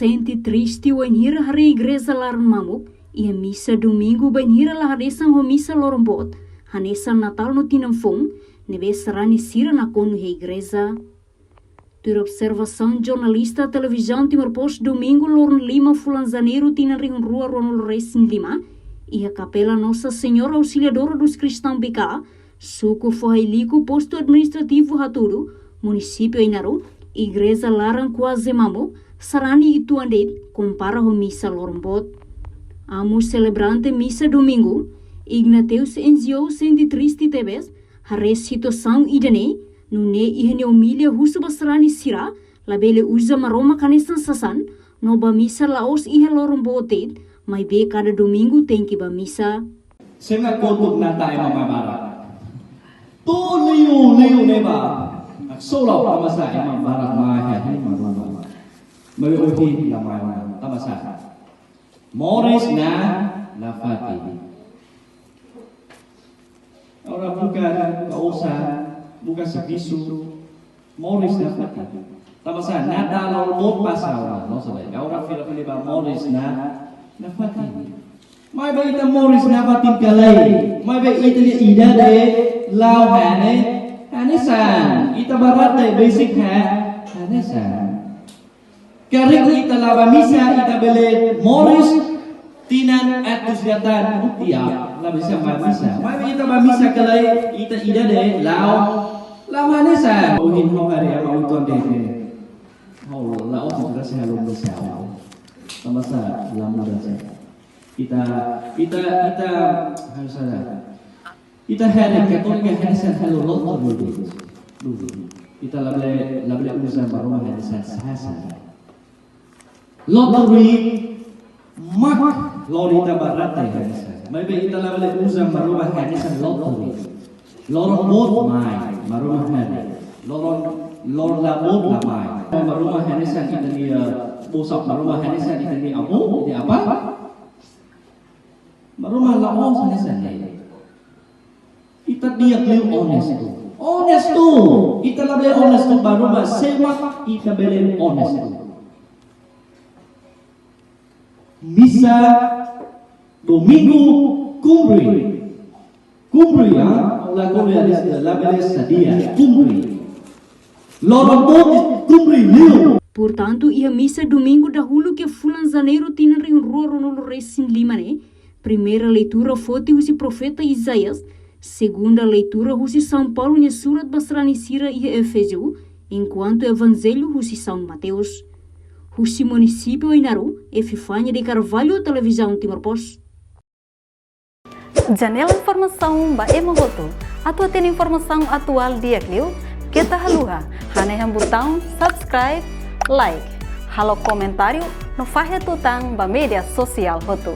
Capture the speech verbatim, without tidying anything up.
Sente triste wainhira haree igreja laran mamuk iha misa domingu bainhira la hanesan ho misa loron boot, hanesan Natál no tinan foun, ne'ebé sarani sira nakonu iha igreja. Tuir observasaun jornalista Televizaun Timor Post, domingu loron lima fulan Janeiru tinan rihun rua ruanulu resin lima, iha Kapela Nossa Senhora Auxiliadora dos Cristãos B K, suku Foho Hailiku, postu administrativu Hatudu, munisípiu Ainaro, igreja laran kuaze mamuk, sarani uitoan de'it, kompara ho misa loron boot. Amu selebrante misa domingu, Ignatius N G O, sente triste tebes haree situasaun ida-ne'e, nune'e iha nia omilia husu ba sarani sira, labele uza Maromak hanesan sasán, no bá misa la'ós iha loron boot de'it, maibé kada domingu tenke bá misa. Sena kotuk nata ema mai barak. Tu liu-liu ne'ebá. Ak sola pamasa ema barak mai iha hima ruma. Maibé ohin la mai ona. Tanbasá? Moris na, nafatin. Ora buka kausa, buka servisu, moris nafatin. Tanbasá? Natál loron boot pasa ona, no sabe. Ora fila-fila ba moris na, nafatin. Maibé ita moris nafatin ka lae. Maibé ita-nia idade la'o hanesan, hanesan. Ita bá rate besik ha, hanesan. Karik ita la bá misa, ita bele moris tinan atus liatán tiha, la bisa bá misa. Maibé ita bá misa ka lae, ita idade la'o, la'o hanesan. Ohin ha'u haree ema uitoan de'it. Ha'u la'ós interese halo misa. Tanbasá? La mudansa. Ita, ita, ita, haree saida. Ita haree Katólika hanesan halo lottery de'it. Dulu. Ita labele, labele uza Maromak hanesan sasán. Lottery mak lori ita bá rate hanesan. Maibé ita labele uza Maromak hanesan lottery. Loron boot mai, Maromak haree. Loron, loron la boot la mai. Maromak hanesan ita-nia, eh, bosak, Maromak hanesan ita-nia avó, ita-nia apá. Maromak la'ós hanesan ne'e. Ita di'ak liu onestu. Onestu. Ita labele onestu ba Maromak, sé mak ita bele onestu? Misa domingu kumpre. Kumpre, ya. La kumpre, ya, labele sadia. Kumpre. Loron boot kumpre liu. Portantu, iha misa domingu dahuluk iha fulan Janeiru tinan rihun rua ruanulu resin lima ne'e, primeira leitura foti husi profeta Isaías, segunda leitura husi São Paulo nia surat ba sarani sira iha Éfeso, enkuantu evanjellu husi São Mateus. Husi munisípiu Ainaro, Epifânia de Carvalho, Televizaun Timor Post. Janela informasaun ba ema hotu. Atu hatene informasaun atuál di'ak liu, keta haluha hanehan butaun subscribe, like, halo komentáriu no fahe tutan ba média sosiál hotu.